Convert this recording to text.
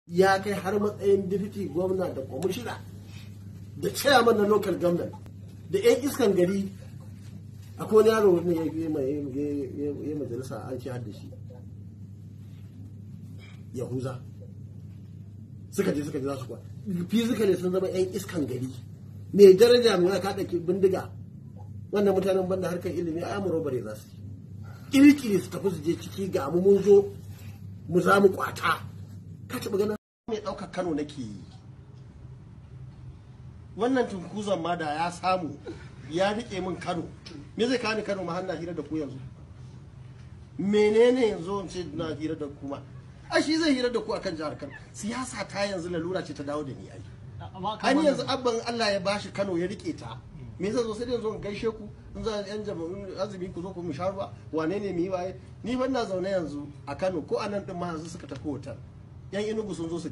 Ya kai har matsayin deputy gwamna da kwamishina da chairman na local government da 'yan iskan gari. Akwai wani yaro ne ya majalisa, an ce har da shi Yahuza suka je za su kwa physically sun zama 'yan iskan gari. Mai daraja mai ka ɗauki bindiga, wannan mutanen banda harkar ilimi a amuro bare za su kirkiri su tafi su je ciki. Ga mu mun zo mu za mu kwata. Ka taɓa ganin mai ɗaukar Kano nake yi? Wannan tunkuzan ma da ya samu ya rike min Kano, me zai kawo ni Kano ma har na hira da ku yanzu? Menene yanzu in ce na hira da ku ma? Ai shi zai hira da ku akan jihar Kano. Siyasa ta yanzu lalura ce ta dawo da ni ai. Amma kan An yanzu wannan- abban Allah ya bashi Kano ya rike ta, me zai zo? Sai dai zo in gaishe ku, in za yan jama'un azumi ku zo ku mu sha ruwa, wane ne mu yi waye. Ni ban na zaune yanzu a Kano ko a nan din ma yanzu suka tafi hotel, yan Inugu sun zo su